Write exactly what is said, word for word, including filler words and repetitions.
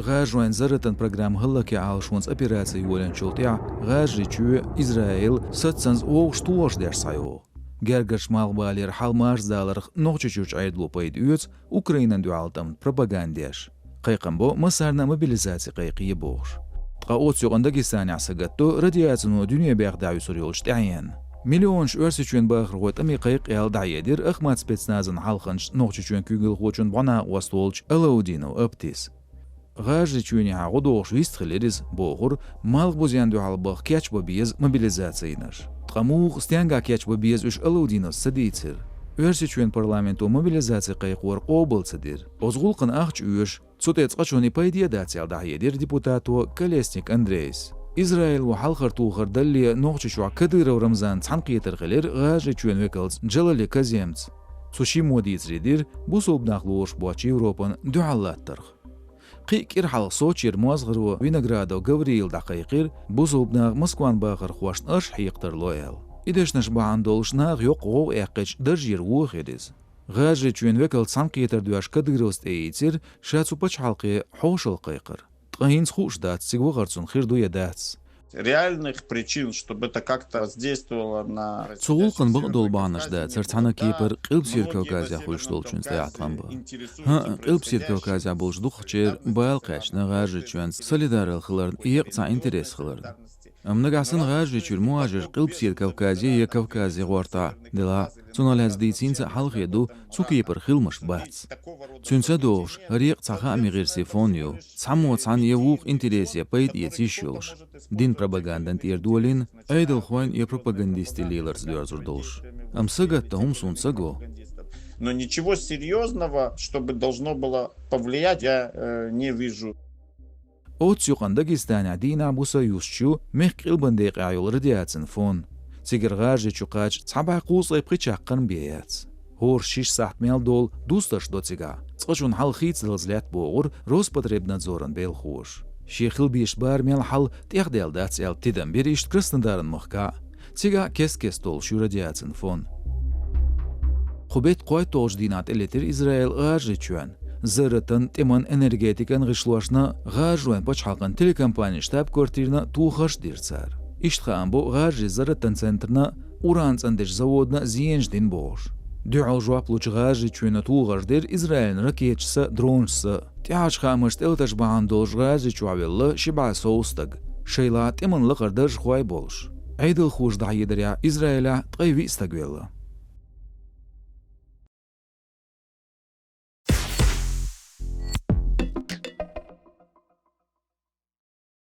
ГӀажаройн зарратан программа хӀаллакъяь Ӏалашонца операци йолаенначул тӀехьагӀа ГӀажарийчоь, Израиль саццанза вовшах тохаш деш схьайогӀу. Гергарча малхбалера хьал марздаларх Нохчийчуьрчу Ӏедало пайда оьцу, Украинан дуьхьал тӀеман пропаганда деш. Кхайкхам бо массарна а мобилизаци кхайкхае бохуш. Ткъа оццу юкъанна Дагестанехь сагатдо радиацино дуьненан бех дӀахьуьсур йолчу тӀаьхьенна. Миллионаш Оьрсийчоьнан бахархой тӀаме кхайкхо аьлла дӀахьедира Ахмат спецназан хьалханчу нохчийчоьнан куьйгалхочун бӀо накъост волчу Алаудинов Аптис. ГӀажарийчоьнехьа гӀо дохуш вистхилира иза, бохура, малхбузенна дуьхьал баха кечбан беза мобилизаци йинарш. Ткъа муха, стенгахь кечбан беза уьш Алаудиновс ца дийцира. Оьрсийчоьнан парламенто мобилизаци кхайкхор къобал ца дира. Оцу гӀуллакхана ахча оьшу, цу тӀе цкъачунна и пайде а дац аьлла дӀахьедира депутато Колесник Андрейс. Израило хьалхара тохар далале Нохчийчохь Кадыров Рамзанан цхьаьнакхетар хилира ГӀажарийчоьнан векалца Джалали Каземца. Цу шиммо дийцаре дира бусалба нах лоруш боцчу Европана дуьхьал латтарх. Кхин а кӀира хьалха Сочера мозгӀаро Виноградов Гавриила дӀакхайкхира, бусалба наха Москван бахархошна арш хьекха тарло аьлла. И дешнаш бахьана долуш наха йоккха гӀовгӀа эккхича даржера вон хилира иза. ГӀажарийчоьнан векалца цхьаьнакхетар доьшуш Кадыровс тӀеийцира ша цу пачхьалкхе хьошалгӀа кхайкхар. Ткъа хӀинца хууш дац, цига вахар цунна хир ду я дац. Реальных причин, чтобы это как-то воздействовало на... Цу гӀуллакхана бакъдолу бахьанаш дацара цхьана кепара Къилбаседа Кавказехь хуьлуш долчуьнца тӀехь тхан бан. ХӀаъ, Къилбаседа Кавказехь болчу дукхахчеран бала кхаьчна ГӀажарийчоьнца солидарал хиларна, екъа цхьа интерес хиларна. Амма нагахь санна ГӀажарийчуьра мухӀажарш Къилбаседа Кавказе я Кавказе гӀортахь делахь, цунах лаьцна дийца хӀинца а хьалхе ду, цу кепара хиламаш бац. Цуьнца а догӀуш, хӀара екъа цхьа хаамийн гӀирсийн фон ю, цхьаммо цхьанна я вукху интересе пайда эца йиш йолуш. Дин пропагандана тӀера долийна, Ӏедалхойн я пропагандистийн леларца доьрзур долуш. Амма сагатдан хӀума суна ца го. Но ничего серьёзного, чтобы должно было повлиять, я, э, не вижу. Оццу юкъанна Дагестанехь дийнахь-буса юсуш ю мехкан къилбан декъехь йолу радиацин фон. Цигара ГӀажарийчу кхача цхьа бӀе кхузткъе пхи чаккхарма бен яц. ХӀора шишша сахьт мел долу дустарш до цигахь, цкъачунна хьал хийцадалаза лаьтта бохура Роспотребнадзоран белхалоша. Шен хила безачу барамел хьал тӀехдаьлла дац аьлла тидам бира иштта Краснодаран махкахь а. Цигахь а кест-кеста долуш ю радиацин фон. Кху беттан кхойтталгӀачу дийнахь тӀелетира Израиль ГӀажарийчоьнна. Зарратан, тӀеман, энергетикан гӀишлошна, ГӀажаройн пачхьалкхан телекомпанин штаб-квартирна тохарш а дира цара. Иштта хаам бо ГӀажарийн зарратан центрна, уран цӀандечу заводна зенаш дина бохуш. Дуьхьал жоп лучу ГӀажарийчоьно тохарш дира Израилна ракеташца, дронашца. ТӀаьхьарчу хаамашца тӀелатарш бахьана долуш ГӀажарийчохь велла ши бӀе сов стаг, шайлахь тӀеман лакхара даржхой а болуш. Ӏедалхоша дӀахьедарехь, Израилехь ткъе виъ стаг велла.